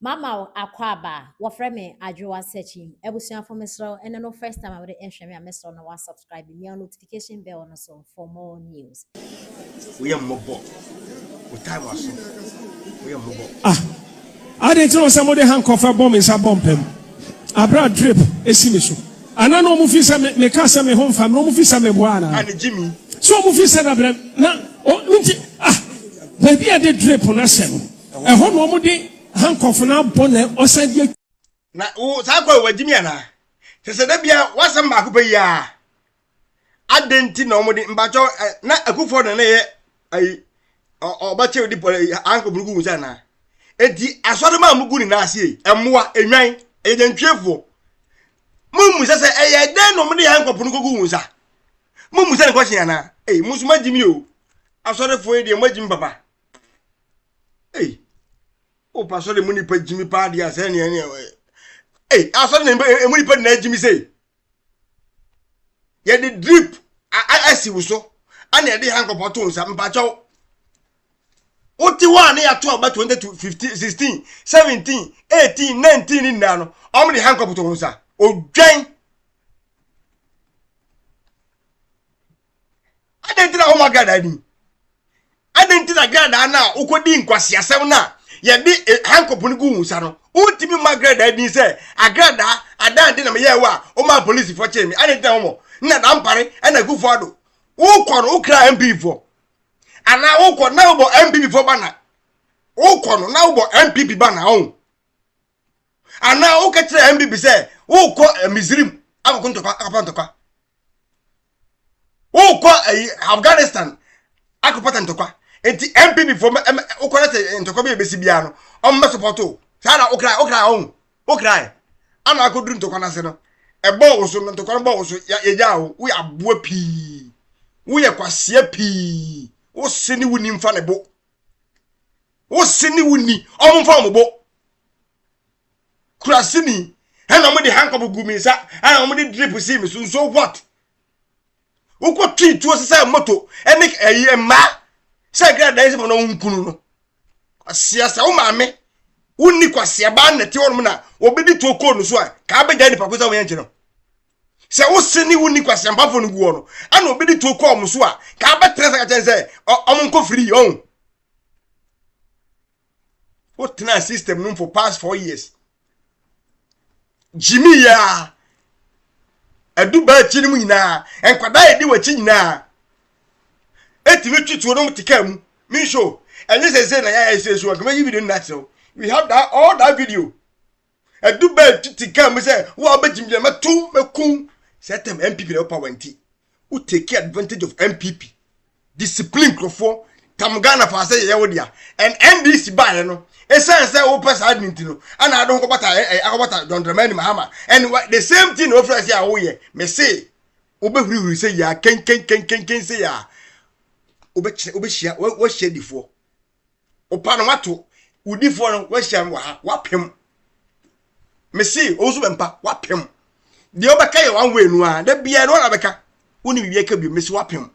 Mama wo akwaaba, wɔfrɛ me Adwoa Searching. Abusuafo mesrɛ wo, ɛnɛ no first time a wode ɛhwɛ me a mesrɛ wo na wa subscribe, mia notification bell no so for more news. Woyɛ mmɔbɔ. Wo time aso. Woyɛ mmɔbɔ. Ah, adɛn nti na ɔsɛ mode handcuff bɔ me nsa bɔ mpam abere a drip esi me so? Ana na wɔn fi sɛ me meka sɛ me ho nfa me na wɔn fi sɛ me boa anaa? Ane Jimmy. So wɔn fi sɛ dabrɛ na o nti ah baabi a de drip no ahyɛ no ɛhɔ na wɔn de handcuff no abɔ na ɔsan de Na wo saa kɔ wa Jimmy anaa? Kyɛ sɛ da bia wasɛm baako pɛ yi a. Adɛn nti na wɔn de mpakyɛw na akufoɔ na na yɛ ayi ɔbɛkyɛw di pɔ anko bunu gu nsa anaa? Enti asɔre ma mo gu ne nan ase yi mmoa enwan ɛyɛ nantwiefoɔ. Mo mu sɛ sɛ ɛyɛ dɛn na wɔn de handcuff no kɔgu nsa? Mo mu sɛ ne kɔkye anaa? Ei mo nso mo agyimi o. Asɔrefoɔ yi deɛ mo agyimi papa. Ei wopa asɔre mu nipa gyimi paa deɛ asɛ neɛ neɛ ei asɔre na emu nipa nyinaa gyimi sei. Yɛde drip asi wo so ana yɛde handcuff ato nsa mpakyɛw. Wote hɔ a ne yɛato aba 20 15 16 17 18 19 ne nyinaa no ɔmo de handcuff to wo nsa odwan. Adɛn nti na woma gradaa din? Adɛn nti na gradaa no a wokɔdi nkwaseasɛm no a yɛde eh, handcuff no gu wo nsa no wontumi mma gradaa din sɛ agradaa adan de na meyɛɛ wo a womaa polisifoɔ kyee me adɛn nti na womɔ nna dampare ɛna akufo ado wokɔ no wokra mp foɔ anaa wokɔ na wobɔ mpp foɔ bana wokɔ no na wobɔ mpp bana ɔn anaa woka kyerɛ mpp sɛ wokɔ eh, misrim akɔko ntɔkwa akɔpa ntɔkwa wokɔ ayi eh, afghanistan akɔpata ntɔkwa nti npp fo wokɔ na sɛ ntɔkwa bi a ɛbɛsi biara no ɔmmɛ sɔpɔto saa na wokra wokra ɔho wokra ana akɔduru ntɔkwa no ase no ɛbɔɔ wo so no ntɔkwa no bɔɔ wo so yɛgyaa wo woyɛ aboa pii woyɛ kwaseɛ pii wose ne woni mfa ne bo wose ne woni ɔmo mfa ɔmo bo kuraseni ɛna wɔn de handcuff gu mi nsa ɛna wɔn de drip si mi so nso what wokɔ twi tuo sisɛ moto ɛne ɛyi mmaa sɛ gradaa yi sɛ wɔn nkunu no kwasia sɛ wo maame wonni kwasia baa na te hɔnom na wɔbɛdi tuo kɔɔ no so a kaa bɛgya nipa ko sɛ wɔyɛ nkyɛn no sɛ wose ne wonni kwasia mpafo no gu hɔ no ɛna wɔbɛdi tuo kɔɔ mo so a kaa bɛtena sɛ kakyɛn sɛ ɔmo nkɔ firi ɔn wotena system no for past 4 years gyimi yɛ a ɛdu baa akyi no mu nyinaa nkwadaa yɛdi w'akyi nyinaa ɛtumi twi tuo no te kaa mu me nso ɛnyɛ sɛ sɛ na yɛayɛ sɛ so nkama yi video no na kyerɛw we have that all that video ɛdu baa te kaa mu sɛ wo a wobɛgyim gyina mɛto mɛkum sɛ tɛm npp na wopa wanti wo take advantage of npp discipline nkurɔfoɔ tam ghana fa sɛ yɛyɛ wo dea and ndc baeɛ no ɛsiane sɛ wopɛ saa de nti no ana ade ho kɔbata ɛ akɔbata john dramani mahama and the same thing na wofiri ase a woyɛ me se wobɛhurihuri sɛ yia kenkenkenkenken sɛ yia wobɛkyerɛ wobɛhyia wahyia difoɔ wopa no wato wodifoɔ no wahyia no wɔ ha wapem me se ɔwo so bɛmpa wapem deɛ wobɛka yɛ one way no a da biara no wana bɛka wo ne biribi aka bio me se wapem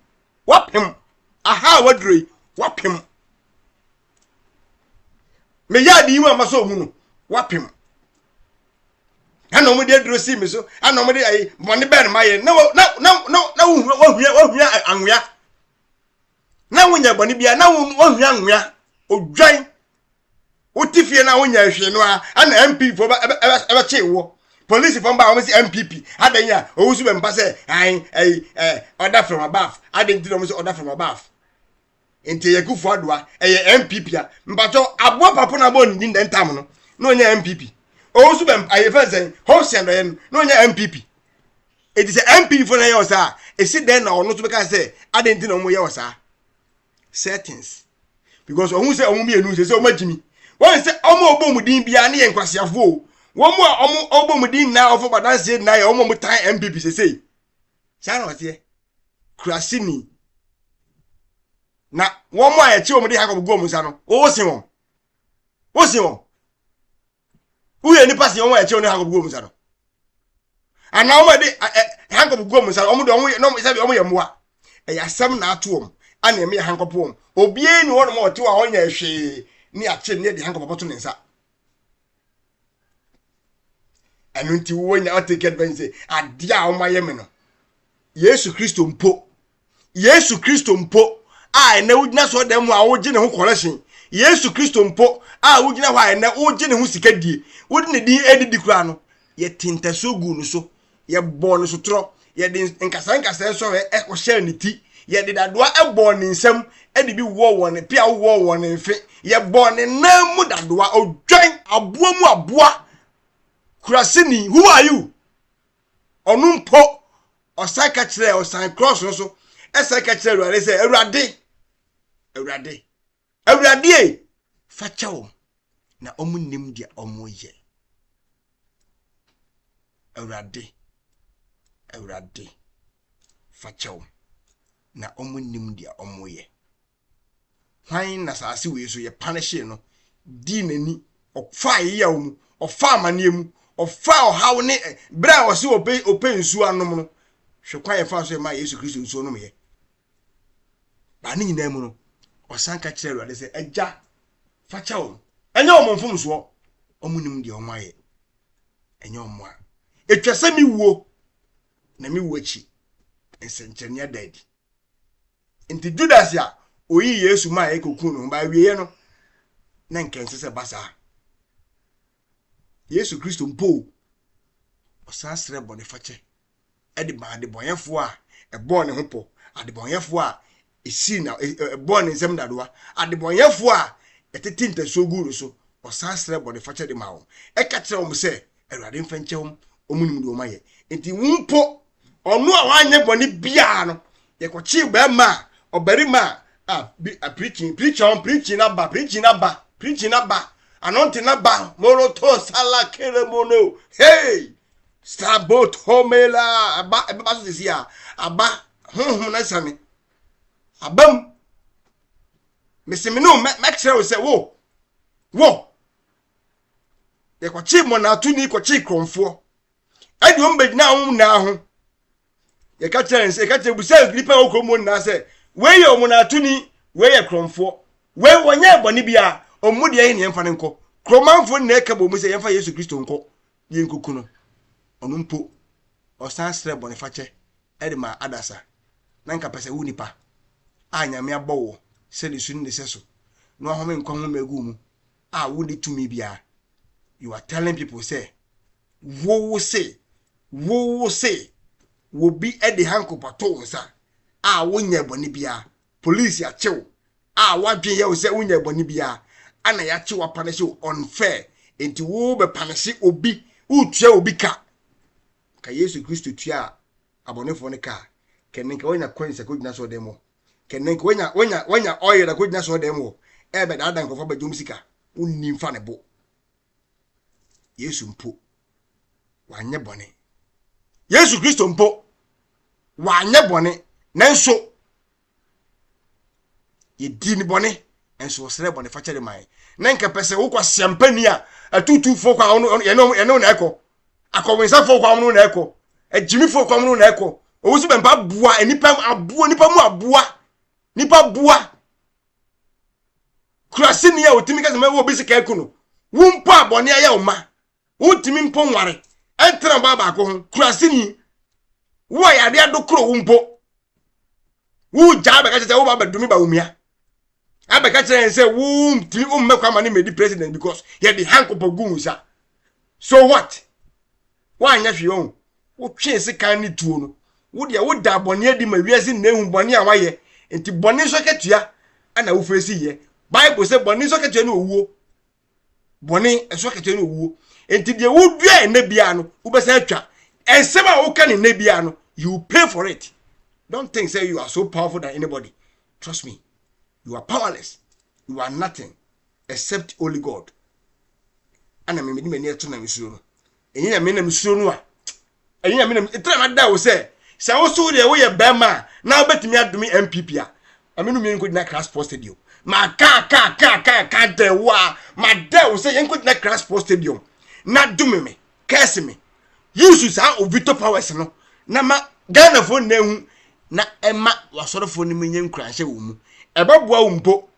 wapem aha a waduro yi wapem meyɛ ade yi mu ama sɛ ɔmu no wapem ɛna wɔn de aduro si mi so ɛna wɔn de ayi bɔnne bɛn ma yɛ na na na na na wohua wohua anwea na wonya bɔnne bia na wohua anwea odwan wote fie na wonya hwee no a ɛna mp fo ɛbɛkye wɔ polisi fo ba wɔn si npp adan a owu so bɛ mpa sɛ ayi ayi ɛ order from above adan ti na wɔn sɛ order from above nti ɛyɛ kufu adoa ɛyɛ npp a mpatsɔ aboa papo na abɔ ne din dɛn tam no na ɔnyɛ npp owu so bɛ ayi fɛn sɛn hopeson dɔyɛ no na ɔnyɛ npp eti sɛ npp fo na ɛyɛ ɔsaa esi dɛn na ɔno nso bɛka sɛ adan ti na wɔn yɛ ɔsaa settings because ɔho sɛ ɔmo mmienu sɛ sɛ ɔmo agyimi wɔn sɛ ɔmo a ɔbɔ ɔmo din biara ne yɛ nkwasiafoɔ o wɔn a ɔmo ɔbɔ ɔmo din nyinaa ɔfɔ badanseɛ nyinaa yɛ ɔmo a ɔmo tan npp sese saa na ɔteɛ kurasini na wɔn a yɛkye wɔn de ha kɔ gu wɔn nsa no wɔwɔ se wɔn wɔse wɔn woyɛ nipa se wɔn a yɛkye wɔn de ha kɔ gu wɔn nsa no anaa wɔn a yɛde handcuff gu wɔn nsa wɔn de wɔn yɛ wɔn sɛbi wɔn yɛ mmoa ɛyɛ asɛm na ato wɔn ana ɛmɛ yɛ handcuff wɔn obiara ni wɔn a ɔte hɔ a ɔnyɛ hwee ne akye ne yɛde handcuff abɔto ne nsa. Ɛno nti wonya ɔtake advantage sɛ adeɛ a wɔayɛ me no. Yesu Kristo mpo, Yesu Kristo mpo a ɛnɛ wogyina sɔɔ dɛm mu a wogye ne ho kɔrɛhyen, Yesu Kristo mpo a wogyina hɔ a ɛnɛ wogye ne ho sika die, wode ne din adidi koraa no, yɛte ntasuo guu no so, yɛbɔɔ no sotorɔ, yɛde nkasɛɛ nkasɛɛ nsɔhwɛ kɔhyɛɛ ne ti, yɛde dadoa bɔɔ ne nsam de bi wɔɔ wɔ ne pea wowɔɔ wɔ ne mfe, yɛbɔɔ ne nan mu dadoa, odwan aboa mu aboa, kuraseni, who are you? Ɔno mpo, ɔsan ka kyerɛɛ, ɔsan cross no so, ɛsan ka kyerɛɛ Awurade sɛ, Awurade, Awurade, Awurade e, fa kyɛ wɔn, na wɔn nnim deɛ wɔn yɛ. Awurade, Awurade, fa kyɛ wɔn, na wɔn nnim deɛ wɔn yɛ. Hwan na asase wei so yɛpanehyee no, dii n'ani, ɔfaa yeyaw mu, ɔfaa amaneɛ mu, ɔfaa ɔhaw ne berɛ a ɔse ɔpɛ ɔpɛ nsuo anom no, hwɛ kwan yɛfaa so yɛmaa Yesu Kristo nsuo nomyɛ. Baa ne nyinaa mu no, ɔsan ka kyerɛ Awurade sɛ, Agya, fa kyɛ wɔn. Ɛnyɛ wɔn mfomsoɔ, wɔn nim deɛ wɔn ayɛ. Ɛnyɛ wɔn a. Ɛtwa sɛ me wuo, na me wuo akyi, nsɛnkyerɛnne ada adi. Nti Judas a oyii Yesu mae kokuu ne ho ba awieɛ no, na nka ɛnsɛ sɛ ɛba saa. Yesu Kristo mpo ɔsan srɛ bɔnefakyɛ de ma adebɔnyɛfoɔ a ɛbɔɔ ne ho pɔ, adebɔnyɛfoɔ a ɛsii na ɛbɔɔ ne nsam dadoa, adebɔnyɛfoɔ a ɛtete ntasuo guu no so, ɔsan srɛ bɔnefakyɛ de ma wɔn. Ɛka kyerɛ wɔn sɛ, Awurade mfa nkyɛ wɔn, wɔn nim deɛ wɔn ayɛ. Nti wo mpo Ɔno a wanyɛ bɔne biara no, yɛkɔkyee barima a, ɔbarima a, a, bi, a preaching, preach on, preaching aba, preaching aba, preaching aba, anointing aba, moroto sala keremono, hey, sabotomela, aba, ɛbɛba so sisi a, aba, honhom no asiane, aba mu, mese me ne wo mɛkyerɛ wo sɛ wo, wo, yɛkɔkyee mmɔnaatoni kɔkyee korɔmfoɔ, Ɛde wɔn bɛgyina wɔn nyinaa ho. Yɛka kyerɛ sɛ, yɛka kyerɛ busa nnipa a wɔwɔ kurom hɔ nyinaa sɛ, wei yɛ ɔmonatoni, wei yɛ korɔmfoɔ, wei wɔnyɛɛ bɔne biara, wɔn mu deɛ ɛhe na yɛmfa no nkɔ? Kuromanfoɔ nyinaa ka bɔ mu sɛ yɛmfa Yesu Kristo nkɔ na yɛnkɔku no. Ɔno mpo, ɔsan srɛ bɔnefakyɛ de maa adasa. Na nka pɛ sɛ wo nipa a Nyame abɔ woɔ sɛ ne su ne ne sɛso na wahome nkwa home agu wo mu a wonni tumi biara, you are telling people sɛ Wo wo se, wo wo se, wobi de handcuff ato wo nsa a wonyɛɛ bɔne biara, police akye wo a w'adwene yɛ wo sɛ wonyɛɛ bɔne biara, ana yɛakye wo apanehye wo unfair, enti wo bɛ panehye obi, woretua obi ka. Nka Yesu Kristo tuaa abɔnefoɔ no ka a, kɛnɛ nka wanya coins akɔgyina asɔɔdan mu hɔ, kɛnɛ nka wanya, wanya, wanya oil akɔgyina asɔɔdan mu hɔ, ɛrebɛdaadaa nkurɔfoɔ abɛgye wɔn sika, wonni mfa ne bo. Yesu mpo, wanyɛ bɔne. Yesu Kristo mpo, wanyɛ bɔne, nanso yɛdii ne bɔne, nso ɔsrɛ bɔne fakyɛ de mae. Na nka pɛ sɛ wokɔ siampani a atutufoɔ kɔ a yɛne wo na ɛkɔ, akɔwensafoɔ kɔ a wɔne wo na ɛkɔ, agyimifoɔ kɔ a wɔne wo na ɛkɔ. Owu so bɛmpa aboa nipa aboa nipa mu aboa nipa boa kuraseni a otumi kasa mɛwɔ obi sika aku no wo mpo a bɔne ayɛ wo ma wontumi mpo nware ɛntena ɔbaa baako ho kuraseni wo a yare adokoro wo mpo wogyaa bɛka kyerɛ sɛ woba bɛdome ba womia abɛka kyerɛ yɛn sɛ wontumi wommɛkɔ ama ne mmɛdi president because yɛde hankopɔ gu wo nsa so what Woanyɛ hwee ɔn, wotwee sekan ne tuo no. Wo deɛ wodaa bɔne adi ma wiase nyinaa ehu bɔne a woayɛ. Nti bɔne nso akatua na wofeesi yɛ. Bible sɛ bɔne nso akatua ne owuo. Bɔne nso akatua ne owuo. Nti deɛ wodua ɛnɛ biara no, wobɛsan atwa. Nsɛm a woka ne nnɛ biara no, you pay for it. Don't think say you are so powerful than anybody. Trust me, you are powerless. You are nothing except only God. Ana me mede m'ani ato na mesuro no. Ɛnyɛ nyame na mesuro no a. Ɛnyɛ nyame na ɛtena ma da wo sɛ sɛ wo so deɛ woyɛ bɛrima a na wobɛtumi adome MPP a. Ame no mmienu nkɔgyina Accra Sports Stadium. Ma ka ka ka ka ka dɛ wo a ma dɛ wo sɛ yɛnkɔgyina Accra Sports Stadium na dome me kɛse me. Use saa Ovito powers no na ma Ghanafoɔ nyinaa hu na ɛma wasɔrefoɔ no mu nyɛ nkuranhyɛ wɔ mu. Ɛbɛboa wo mpo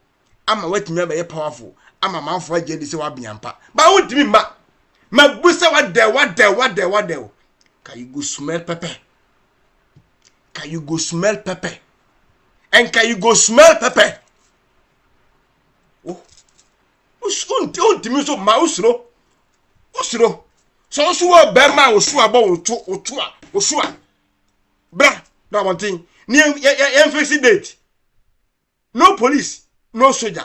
ama woatumi abɛyɛ powerful ama amanfoɔ agye adi sɛ woabea mpa. Ba wontumi mma. Mabu sɛ wadɛw wadɛw wadɛw wadɛw. Ka you go smell pepper. Ka you go smell pepper. Nka you go smell pepper. Wo wontumi nso ma wosuro. Wosuro. Sɛ wo so wɔ bɛrima a woso abɔ wo to wo to a woso a bra na abɔnten ne yɛn yɛn fix date. No police, no soldier.